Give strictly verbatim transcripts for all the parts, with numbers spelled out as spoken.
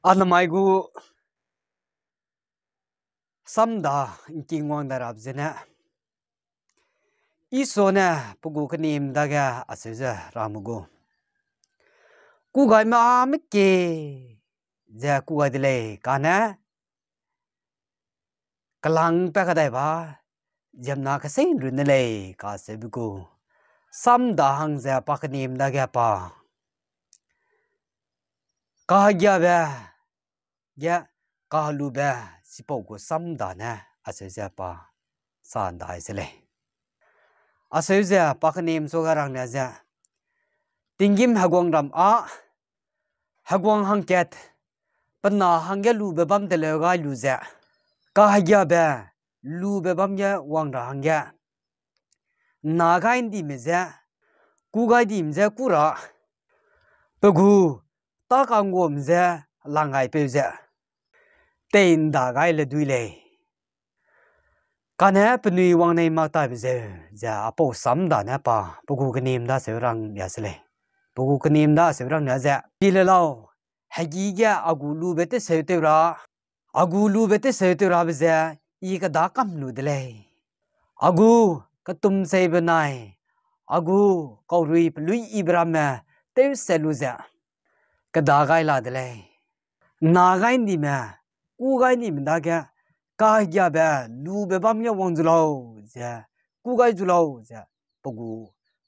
A namai gu samda ’ngking wang da rap zene, Isua ne pe gu kenim dage acheu ze rame gu, kugaime â meke ze kugai de lei, kane kelâng pa kadai ba ziemmena kesei runne lei, kacheube gu samda hang ze pa kenim dage pa kahegiabe ge kahelube chipau gu samda ne acheu ze pa sa ’ndai se lei. Acheu ze pa kenim suage ranglia ze, tinggîm heguangram â heguang hangkat pe na hangge lube bam teleu gai lu ze, kahegiabe lube bam ge wang ra hangge ’nna gai ’ndime je, kû gai dime je kû ra, pe gu tâ ka'ngguame je lang gaipeu ze tei ’nda gai le dui lei. Kane penui wangnei mak taibe zeu ze aipau samda ne pa pe gu kenim daseu ranglia se lei. Pe gu kenim daseu ranglia ze, pi le lau, hegî ge a gu lube teseu tew ra, a gu lube teseu tew rabe ze I kedâ kam lu de lei. A gu ketumsei benai a gu kaurui peluî yibe ramme tewse lu ze kedâ gai la de lei. ’Nna gai ’ndime, kû gai ’ndime dage kahegiabe lube bam ge wang zu lau ze, kû gai zu lau ze, pe gu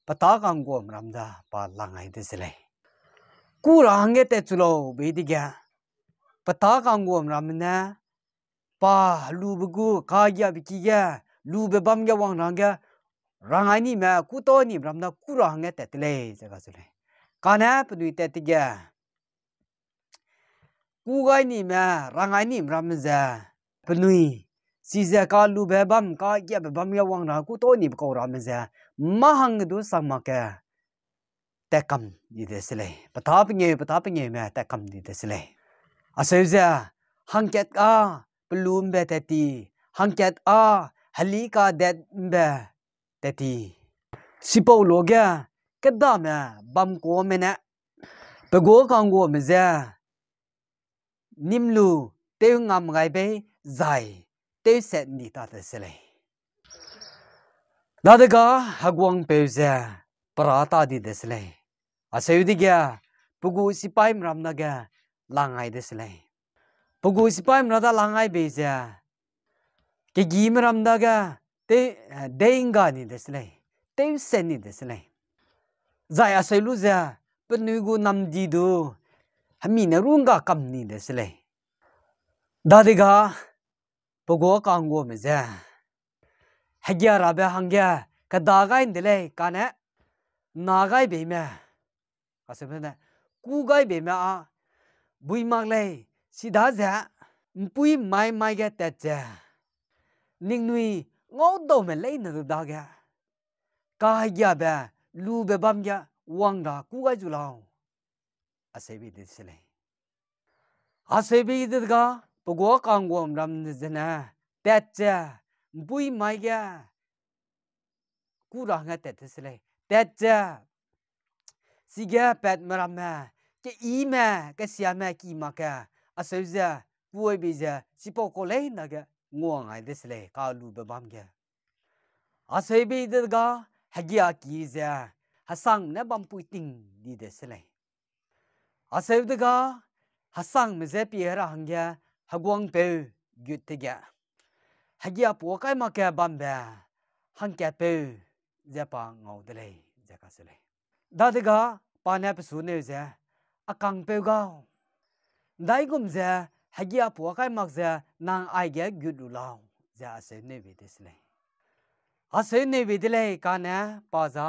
pe tâ ka'ngguame ram da pa lang gai de se lei. Kû ra hangge tatchu lau bei dege, pe tâ ka'ngguame ramme ne pa lube gu kahegiabe ki ge lube bam ge wang ra hangge rang gai ’ndime, kû tau ’ndime ram da kû ra hangge tat de lei ze kacheu lei. Kane penui tat dege kû gai ’ndime, rang gai ’ndime ramme ze penui chize kalube bam, kahegiabe bam ge wang ra kû tau ’ndime kau ramme ze mâ hangge du sang mak ge tat kam di de se lei. Pe tâ pengeu, pe tâ pengeume tat kam di de se lei. Acheu ze, hangkat â pelumbe tat ti, hangkat â heli kadet ’mbe tat ti. Chipau luage kêdame bam kuame ne pe gu ka'ngguame je nîm lu tew ngam gai bei zai tewset ’ndi ta de se lei. Dadege heguangpeu ze perâ ta di de se lei. Acheu dege pe gu sipaîme ram dage lang gai de se lei. Pe gu sipaîme ram da lang gai bei ze kegîme ram dage tei, eh, dei ’ngga ni de se lei, tewset ni de se lei. Zai acheu lu ze penui gu namdi du hemi ne rû ’ngga kam ni de se lei. Dadege pe gu ka'ngguame je hegia rabe hangge kedâ gai ’nde lei, kane ’nna gai beime, kaseube ne, kû gai beime â bui mak lei, chidaze ’mpuî mai mai ge tat ze ningnui ngaudaume leine du dage kahegiabe lube bam ge wang ra kû gai zu lau, acheu bei de se lei. Acheu bei dege pe gu ka'ngguame ram zene tat ze ’mpuî mai ge kû ra hangge tat de se lei. Tat ze chige patme ramme, keime, kesiame ki mak ge, acheu ze, kuai bei ze, chipau kau leine ge nguang gai de se lei, kalube bam ge. Acheu bei dege, hegia ki ze, hesangme ne bampui ting di de se lei. Acheu dege, hesangme je pie ra hangge, heguangpeu gut dege, hegia puâ kai mak ge bambe hangkatpeu ze pa ngau de lei, ze kacheu lei. Dadege pa ne pe su neu ze, a kangpeu gau, ’ndaigum ze hegia puâ kai mak ze nang aige gut lu lau, ze acheu neu bei de se lei. Acheu neu bei de lei kane pa za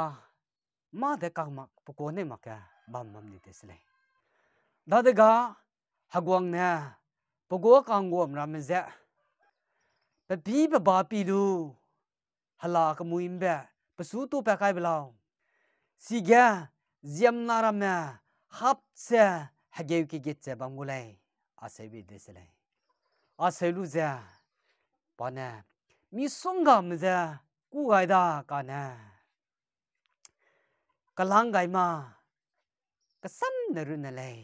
mâ de kang mak pe kuâ neu mak ge bam bam di de se lei. Dadege heguang ne pe gu ka'ngguame ramme je, pe pî pe ba pi lu, hela kemui ’mbe pe su tupat kai be lau. Chige ziemmena ramme hap ze hegeu kegit ze bam gu lei, acheu bei de se lei. Acheu lu ze pa ne misonggame je kû gai da kane kelang gai ma kesam ne runne lei.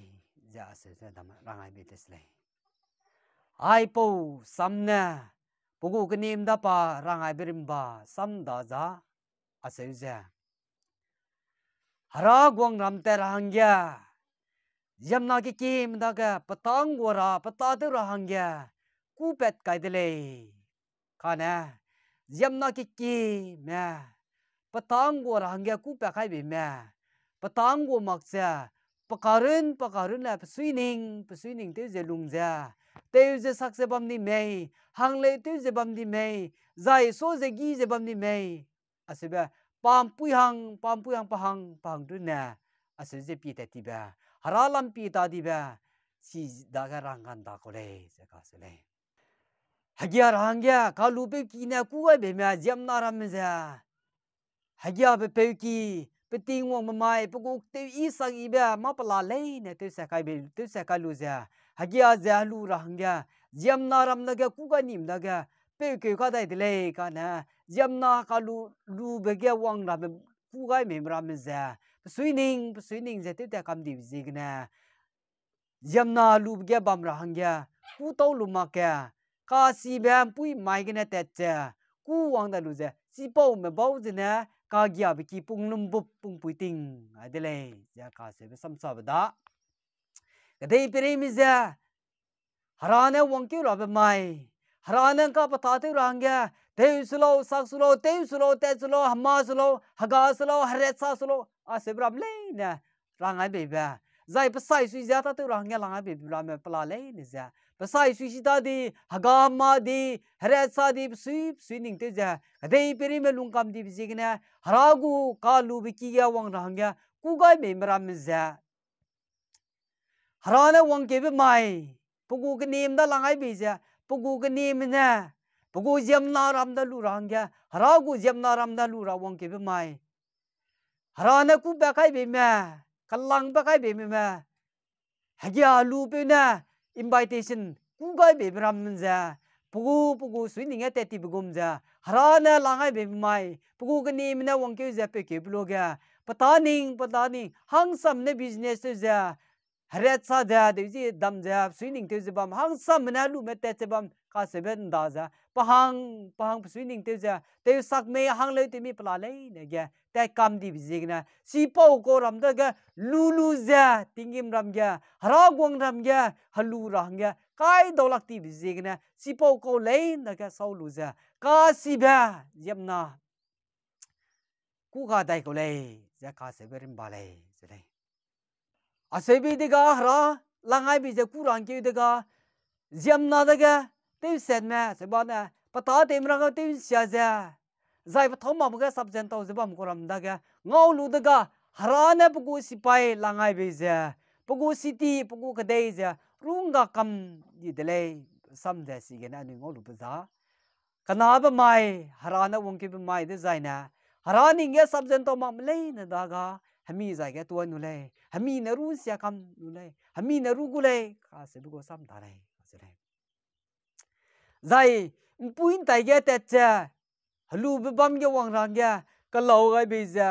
ze aseu ze dam rang ai bei te se lei. Aipau sam ne, pe gu kenim da pa rang ai be rimba sam da za, aseu ze. Hera guangram tat ra hangge, ziemmena kekime dage petang gua ra, petâtew ra hangge, kûpat kai de lei. Kane, ziemmena kekime, petang gua ra hangge kûpat kai beime, petang gua mak ze, pe karun, pe karun le, pe suining, pe suining tew ze lung ze, tew ze sak ze bam di mei, hangleu tew ze bam di mei, zai sa ze gi ze bam di mei, aseube, pa ’mpui hang, pa ’mpui hang, pa hang, pa hang runne, aseu ze pie tat tibe, Hera lam pie ta dibe, chi dage rang kanda kau lei, ze kacheu lei. Hegia ra hangge, kalupeu ki ne kû gai beime ziemmena ramme ze, hegiabe peu ki, pe Tingwangbe mai, pe gu tew-i sang-ibe mâ pela leine tewse kai be, tewse kai lu ze, hegia ze helu ra hangge, ziemmena ram dage kû gai nim dage, peukeu kadai de lei kane, ziemmena kalu, lube ge wang ramme kû gai mei ramme ze, pe suining, pe suining ze tewtat kam dibe ziegene, ziemmena lube ge bam ra hangge, kû tau lu mak ge, kasibe ’mpuî mai gene tat ze, kû wang dai lu ze, chipaume bau zene, kagiabe ki pung lumbup pungpui ting ai de lei, ze kaseube samsabe da. Kedei peireime ze, Hera ne wangkeu rabe mai, Hera ne ’ngka petâtew ra hangge, tew se lau, sak se lau, tew se lau, tat se lau, hema se lau, hega se lau, heratsa se lau, aseube ram leine, rang ai beibe. Zai pe sai sui ze tâtew ra hangge lang ai beibe ramme pela leine ze. Pe sai sui si ta di, hega hema di, heratsa di, pe sui, pe suining tew ze. Kedei peireime lungkam dibe ziegene, Hera gu kalube ki ge wang ra hangge, kû gai meime ramme ze. Hera ne wangkeube mai, pe gu kenim da lang ai bei ze, pe gu kenime ne, pe gu ziemmena ram da lu ra hangge, Hera gu ziemmena ram da lu ra wangkeube mai. Hera ne kûpat kai beime, kelangpat kai beime me, hegia lupeu ne invitation kû gai beibe ramme ze, pe gu, pe gu suining ge tat tibe gum ze, Hera ne lang ai beibe mai, pe gu kenime ne wangkeu ze peukeube luage, petâ ning, petâ ning, hangsam ne business tew ze, heratsa ze, deu zi dam ze, suining tew ze bam, hangsam ne lume tat ze bam, kaseube ’nda ze, pe hang, pe hang pe suining tew ze, tew sak mei, hangleu tew mei pela leine ge, tat kam dibe ziegene, chipau kau ram dage, lu lu ze, tinggîm ram ge, Hera guang ram ge, helu ra hangge, kai dau lak tibe ziegene, chipau kau leine ge sau lu ze, kasibe, ziemmena, kû ga dai kau lei, ze kaseube rimba lei, ze lei. Aseube dega Hera, lang ai bei ze kû ra hangkeu dega, ziemmena dage, tewsetme, seba ne, petâ tewme ra ga tew ’nsia ze, zai pethâu makbe ge sapzen tau ze bam kau ram dage, ngau lu dega, Hera ne pe gu sipai lang ai bei ze, pe gu city, pe gu kedei ze, rungga kam di de lei, sam ze chigene anui ngau lube za. Kenabe mai, Hera ne wangkeube mai dezaine, Hera ning ge sapzen tau makme leine dage, hemi zai ge tuai nu lei, hemi ne ru ’nsia kam nu lei, hemi ne ru gu lei, kaseube gu sam da lei, kacheu lei. Zai, ’mpuî ’ntai ge tat ze, helube bam ge wang ra hangge, kelau gai bei ze,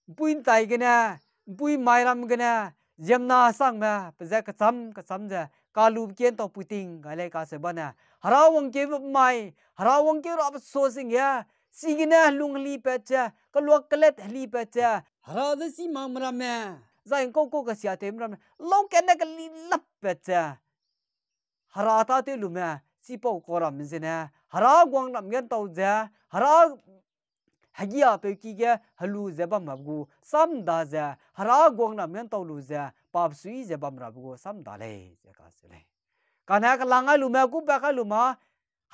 ’mpuî ’ntai gene, ’mpuî mai ram gene, ziemmena sangme, pe ze kecham, kecham ze, kalube kien tau puiting gai lei kacheu bane, Hera wangkeube mai, Hera wangkeu rabe sua sing ge, chigene helung helipat ze, keluak kelet helipat ze, Hera ze chî makme ramme, zai ’ngkau kau kesiatewme ramme, lau kene kelilappat ze, Hera tâtew lume, chipau kau ramme zene, Hera guang ram ge ’ntau ze, Hera hegiapeu ki ge helu ze bam rabe gu sam da ze, Hera guang ram ge ’ntau lu ze, pa pesui ze bam rabe gu sam da lei, ze kacheu lei. Kane kelang ai lume, kûpat kai lu ma,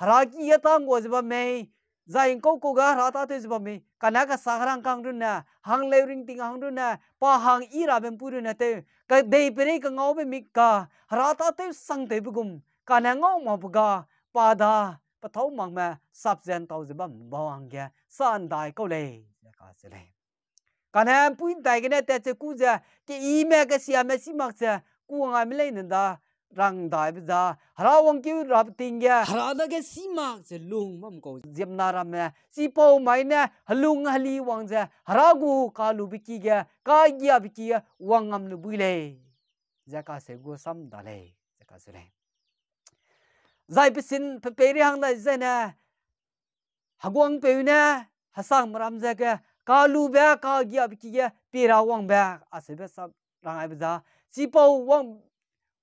Hera ki ge tâ ’nggua ze bam mei, zai ’ngkau kau ge Hera tâtew ze bam mei, kane kesa kerangkâng runne, hangleu ringting hang runne, pa hang yi rabe ’mpuî runne tew, kedei peirei kengaube mik ga, Hera tâtew sangtewbe gum, kane ngau makbe ga, pa da, pethâu makme, sapzen tau ze bam bau hangge, sa ’ndai kau lei, ze kacheu lei. Kane ’mpuî ’ntai gene tat ze kû ze, keime kesiame chî mak ze, kû ngaime leine da, rang ’ndaibe za, Hera wangkeu rabe ting ge, Hera dage chî mak ze lung bam kau, ziemmena ramme, chipau mai ne, helung heli wang ze, Hera gu kalube ki ge, kagiabe ki ge, wang ngam lu bui lei. ze kaseu gu sam da lei, ze kaseu lei. Zai pesin pe peirei hang dai zene, heguangpeu ne, hesangme ram ze ge, kalube kagiabe ki ge, pie ra wangbe, aseube sam rang aibe za, chipau wang,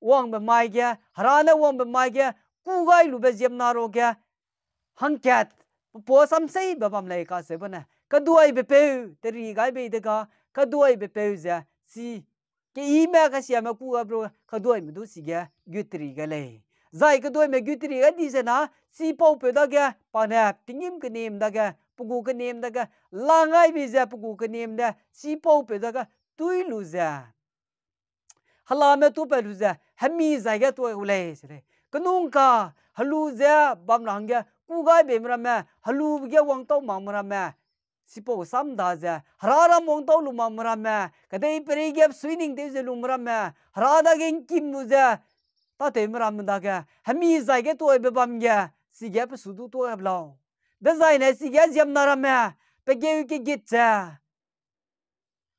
wangbe mai ge, Hera ne wangbe mai ge, kû gai lube ziemmena ruage, hangkat, pe pua samseibe bam lei kaseube ne, keduaibepeu, teri gai bei de ga, keduaibepeu ze, chi, keime kesiame kû gai be lu, keduaime du chige, gut teri gai lei. Zai keduaime gut teri gai di zena, chipaupeu dage, pa ne, tinggîm kenim dage, pe gu kenim dage, lang gai bei ze pe gu kenim de, chipaupeu dage, tui lu ze. Helame tuâpat lu ze, hemi zai ge tuâ gu lei, se lei. Kenungka, helu ze bam ra hangge, kû gai beime ramme, helube ge wangtau makme ramme, chipau sam da ze, Hera ram wangtau lu makme ramme, kedeiperei ge pesui ning tew ze lume ramme, Hera dage ngkim lu ze, tâtewme ramme dage, hemi zai ge tuâibe bam ge, chige pe su du tuâ gai be lau. Dezaine chige ziemmena ramme, pe geu kegit ze,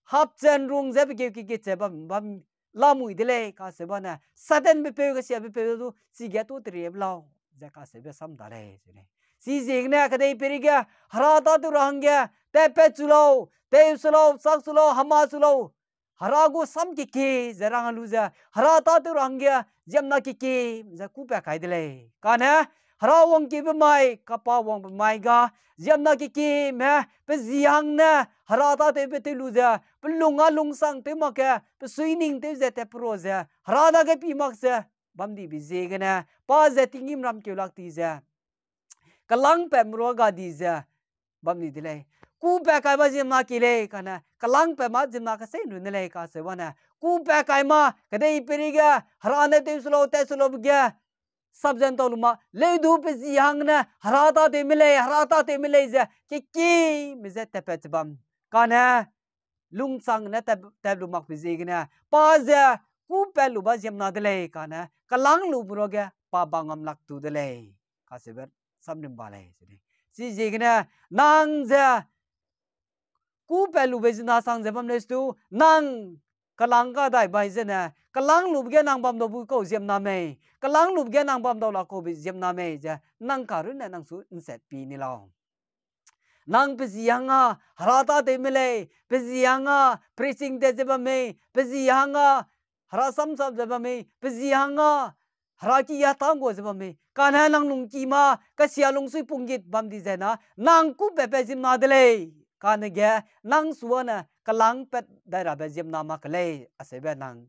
hap ze nrung ze pe geu kegit ze bam, bam lamui de lei, kaseu bane, Satanbe peu, kesiabe peu du, chige tuâ teri be lau, ze kaseube sam da lei, se lei. Chiziegene kedeiperei ge, Hera tâtew ra hangge, tatpat chu lau, tew su lau, chak su lau, hema su lau, Hera gu sam kekie ze rang lu ze, Hera tâtew ra hangge, ziemmena kekie ze kûpat kai de lei. Kane, Hera wangkiebe mai, kapa wangbe mai ga, ziemmena kekieme, pe zi hangne, Hera tâtewbe tew lu ze, pe lung â lungsang tew mak ge, pesui ning tew ze tatpe ra ze, Hera dage pi mak ze, bam dibe ziegene, pa ze tinggîm ram keu lak ti ze, kelângpatme ruage di ze, bam di de lei. Kûpat kai ma ziemmena kie lei, kane, kelângpat ma ziemmena kesei runne lei, kaseu bane, kûpat kai ma, kedeiperei ge, Hera ne tew su lau, tat su laube ge, sap ze ntau lu ma, leu du pe zi hangne, Hera tâtewme lei, Hera tâtewme lei ze, kekieme ze tatpat ze bam. Kane, lungsang ne tat, tat lu makbe ziegene, pa ze, kûpat lu ba ziemmena de lei, kane, kelâng lube ruage, pa bam ngam lak tu de lei. Kaseube, samrimba lei, se lei. Chiziegene, nang ze, kûpat lube ziemmena sang ze bam lei stu, nang kelâng kadai bai zene, kelâng lube ge nang bam dau bu kau ziemmena mei, kelâng lube ge nang bam dau la kaube ziemmena mei ze, nang karunne nang su nsat pi ni lau. Nang pe zi hangge, Hera tâtewme lei, pe zi hangge, preaching tat ze bam mei, pe zi hangge, Hera samsap ze bam mei, pe zi hangge, Hera ki ya tang gua ze bam mei, kane nang lungki ma, kesia lungsui punggit bam di zena, nang kûpatbe ziemmena de lei, kane ge, nang suane, kelângpat dai rabe ziemmena mak ke lei, aseube nang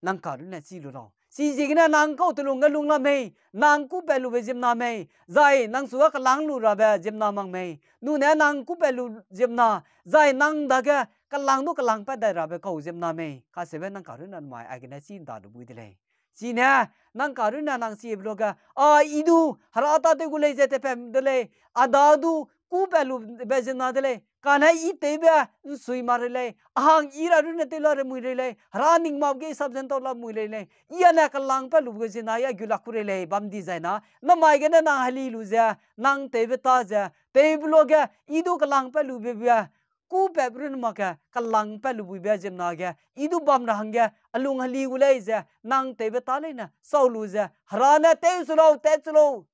nang karunne chi lu lau. Chiziegene nang kau telung ge lung la mei, nang kûpat lube ziemmena mei, zai nang su â kelâng lu rabe ziemmena mak mei. Nune nang kûpat lu ziemmena, zai nang dage kelâng du kelângpat dai rabe kau ziemmena mei. Kaseube nang karunne mai aigene chi nda lu bui de lei. Chine, nang karunne nang chibe luage, a, I du, Hera tâtew gu lei ze tatpat de lei, a da du, kûpat lube ziemmena de lei, kane I tewbe, nsui ma rei lei, a hang I ra runne tew la remui rei lei, Hera ning mak ge I sap ze ntau la mui rei lei, I ane kelângpat lube ge ziemmena I a gu lak ku rei lei, bam di zena, namai gene nang heli lu ze, nang tewbe tâ ze, tewbe luage, I du kelângpat lube be, kûpatbe runne mak ge, kelângpat lu buibe ziemmena ge, I du bam ra hangge, a lung heli gu lei ze, nang tewbe tâ leine, sau lu ze, Hera ne tew su lau, tat su lau,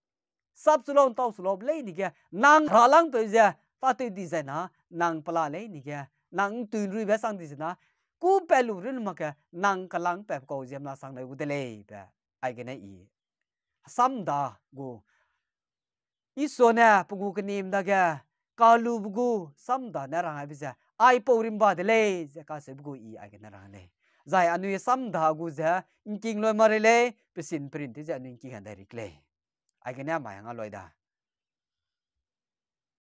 sap su lau, ntau su lau, be leine ge, nang Hera langpeu ze, tâtew di zena, nang pela leine ge, nang ’ntui ’nruibe sang di zena, kûpat lu runne mak ge, nang kelângpat kau ziemmena sang lei gu de lei be, aigene I sam da gu. Isua ne pe gu kenim dage, kalube gu sam da ne rang aibe ze, aipau rimba de lei, ze kaseube gu I aigene rang lei. Zai anui sam da gu ze, ’ngking loi ma rei lei, pesin perin tew ze anui ’ngking han dai rik lei. Aigene mai hang a loi da.